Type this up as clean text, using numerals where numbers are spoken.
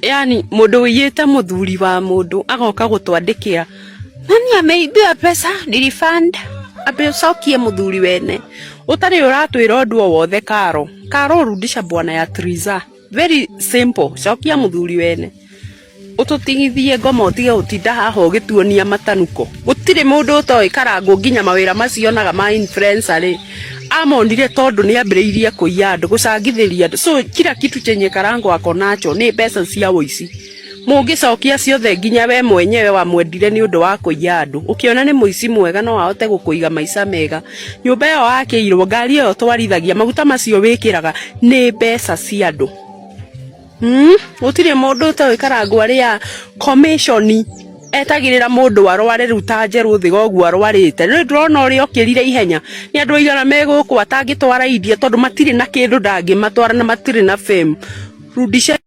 Yani mũndũ ũiyĩte mũthuri wa mũndũ agoka gũtwandĩkĩra nani ameibiwa pesa ni refund, ambe ũcokie mũthuri wene ũtarĩ ũratwĩra ũndũ o wothe. Karo, Karo, rudisha bwana ya Triza. Very simple, cokia mũthuri wene, ũtũtigithie ngoma, ũtige gũtinda haha ũgĩtuonia matanuko. Gũtirĩ mũndũ ũtoĩ Karangũ, nginya mawĩra macio onaga ma influencer rĩ, amonire tondũ nĩ ambĩrĩirie kũiya andũ, gũcangithĩria andũ. So kila kitu chenye Karangũ ako nacho nĩ mbeca cia ũici. Mũngĩcokia ciothe, nginya we mwenyewe wamwendire nĩ ũndũ wa kũiya andũ, ũkĩona nĩ mũici mwega, no ahote gũkũiga maica mega. Nyũmba ĩyo wakĩirwo, ngari ĩyo twarithagia, maguta macio wĩkĩraga nĩ mbeca cia andũ. Gũtirĩ mũndũ ũtoĩ Karangũ arĩa commission etagĩrĩra mũndũ arware. Rĩu ta njerũ thĩ ũguo arwarĩte, rĩu ndĩrona ũrĩa okĩrire ihenya. Nĩ andũ aigana me gũkũ atangĩtwara India, tondũ matirĩ na kĩndũ, ndangĩmatwara na matirĩ na fame. Rudisha.